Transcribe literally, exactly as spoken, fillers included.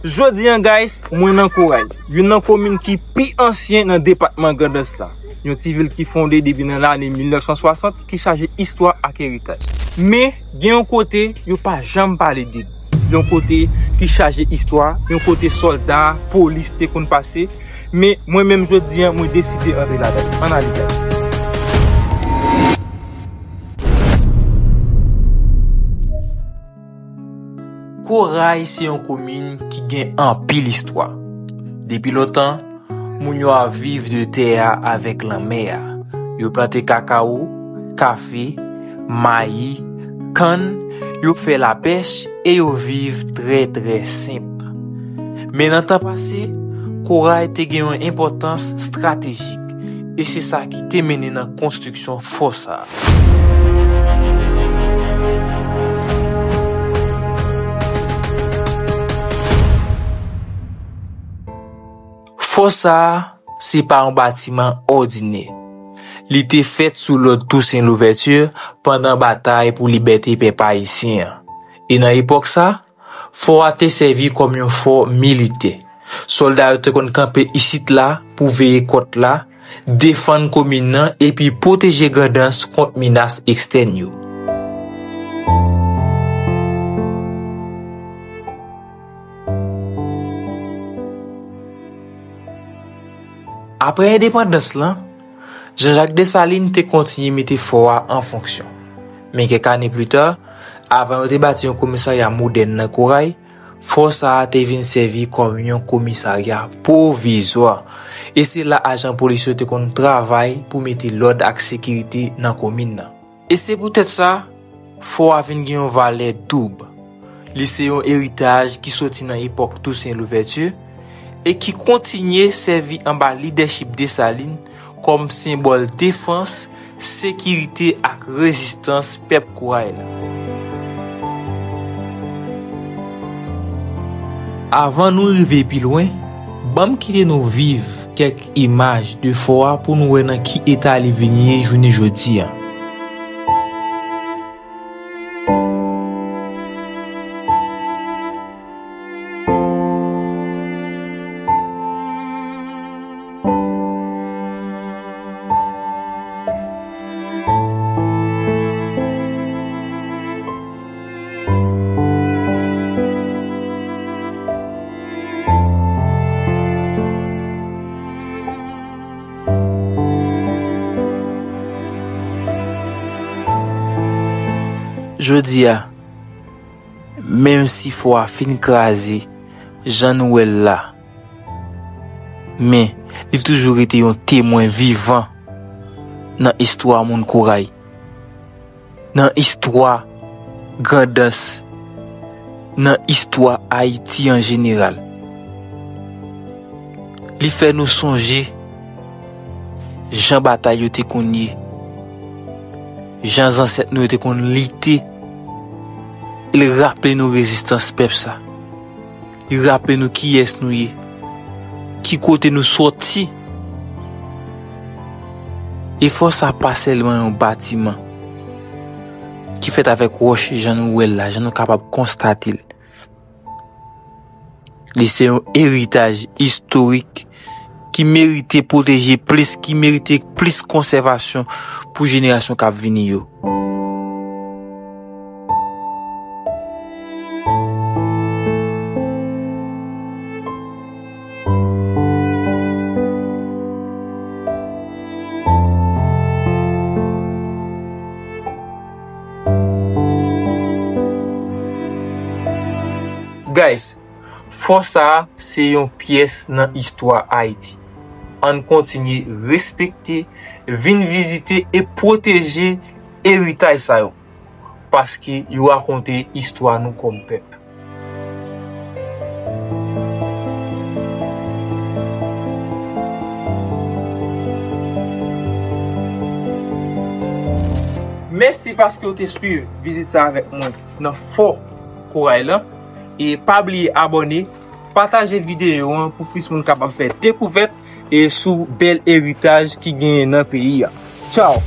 Jodi a, guys, mwen nan Koray, youn nan komin ki pi ansyen nan depatman Grandans la. Yon ti vil ki fonde depi nan lane mil nèf san swasant, ki chaje istwa ak eritaj. Men, gen yon kote yo pa janm pale de l. Yon kote ki chaje istwa, yon kote sòlda, polis te konn pase. Men, mwen menm jodi a, mwen deside antre ladan l. Ann ale, guys. Koray se yon komin ki gen anpil istwa. Depi lontan, moun yo ap viv de tè a avèk lanmè a. Yo plante kakawo, kafe, mayi, kann, yo fè lapèch e yo viv trè, trè senp. Men nan tan pase, Koray te gen yon enpòtans estratejik, e se sa ki te mennen nan konstriksyon fò sa a. Fò sa a, se pa yon batiman òdinè. Li te fèt sou lòd Tousen Louvèti pandan batay pou libète pèp ayisyen an. E nan epòk sa, fò a te sèvi kòm yon fò militè. Sòlda yo te konn kanpe isit la pou veye kòt la, defann komin nan epi pwoteje Grandans kont menas ekstèn yo. Apre endepandans lan, Jean-Jacques Dessalines te kontinye mete fò a an fonksyon. Men kèk ane pli ta, avan yo te bati yon komisarya modèn nan Koray, fò sa a te vin sèvi kòm yon komisarya pwovizwa. E se la ajan polis yo te konn travay pou mete lòd ak sekirite nan komin nan. E se poutèt sa, fò a vin gen yon valè doub. Li se yon eritaj ki soti nan epòk Tousen Louvèti e ki kontinye sèvi anba lidèchip Desalin kòm senbòl defans, sekirite ak rezistans pèp Koray la. Avan nou rive pi lwen, ban m kite nou viv kèk imaj de fò a pou nou wè nan ki eta li vin ye jounen jodi a. Jodi a, menm si fò a fin kraze, jan nou wè l la, men li toujou rete yon temwen vivan nan istwa moun Koray, nan istwa Grandans, nan istwa Ayiti an jeneral. Li fè nou sonje jan batay yo te konn ye, jan zansèt nou yo te konn lite. Li raple nou rezistans pèp sa. Li raple nou kiyès nou ye, ki kote nou soti. E fò sa pa sèlman yon batiman ki fèt avèk wòch, jan nou wè l la, jan nou kapab konstate l. Li se yon eritaj istorik ki merite pwoteje plis, ki merite plis konsèvasyon pou jenerasyon k ap vini yo. Guys, fò sa a se yon pyès nan istwa Ayiti. Ann kontinye respekte, vin vizite e pwoteje eritaj sa yo, paske yo rakonte istwa nou kòm pèp. Mèsi paske w te swiv vizit sa avèk mwen nan Fò Koray lan. E pa bliye abòne, pataje videyo an pou plis moun kapab fè dekouvèt e sou bèl eritaj ki genyen nan peyi a. Tchaw!